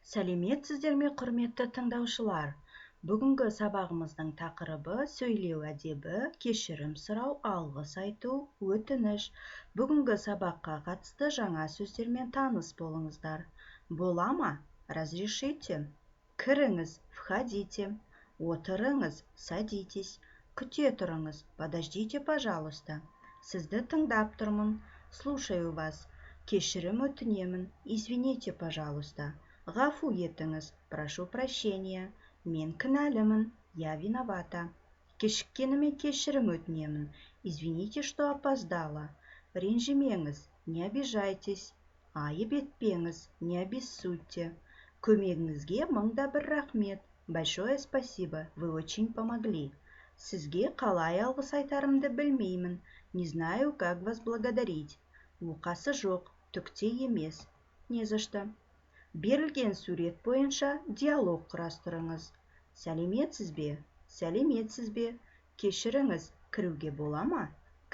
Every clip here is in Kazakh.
Сәлеметсіздер ме, құрметті тыңдаушылар! Бүгінгі сабағымыздың тақырыбы: сөйлеу әдебі, кешірім сұрау, алғыс айту, өтініш. Бүгінгі сабаққа қатысты жаңа сөздермен таныс болыңыздар. Бола ма — разрешите, кіріңіз — входите, отырыңыз — садитесь, күте тұрыңыз — подождите, пожалуйста, сізді тыңдап тұрмын — слушаю вас, кешірім өтінемін — извините, пожалуйста, ғафу етіңіз — прошу прощения, мен кінәлімін — я виновата, кешіккеніме кешірім өтінемін — извините, что опоздала, ренжімеңіз — не обижайтесь, айып етпеңіз — не обессудьте, көмегіңізге мың да бір рахмет — большое спасибо, вы очень помогли, сізге қалай алғыс айтарымды білмеймін — не знаю, как вас благодарить, оқасы жоқ, түк те емес — не за что. Берілген сурет бойынша диалог құрастырыңыз. Сәлеметсіз бе! Сәлеметсіз бе! Кешіріңіз, кіруге бола ма?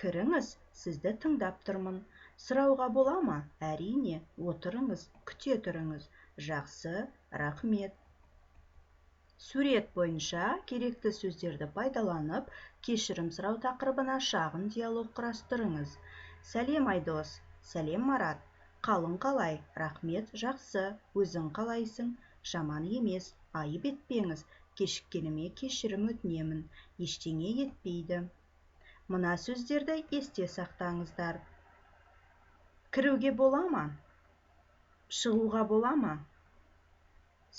Кіріңіз, сізді тыңдап тұрмын. Сұрауға бола ма? Әрине, отырыңыз, күте тұрыңыз. Жақсы, рахмет. Сурет бойынша керекті сөздерді пайдаланып, кешірім сұрау тақырыбына шағын диалог құрастырыңыз. Сәлем, Айдос! Сәлем, Марат! Қалың қалай? Рахмет, жақсы. Өзің қалайсың? Жаман емес. Айып етпеңіз, кешіккеніме кешірім өтінемін. Ештеңе етпейді. Мына сөздерді есте сақтаңыздар: кіруге бола ма, шығуға бола ма,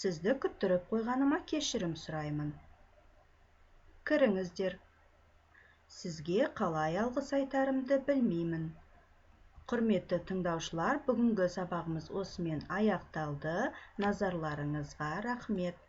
сізді күттіріп қойғаныма кешірім сұраймын, кіріңіздер, сізге қалай алғыс айтарымды білмеймін. Құрметті тыңдаушылар, бүгінгі сабағымыз осымен аяқталды. Назарларыңызға рахмет.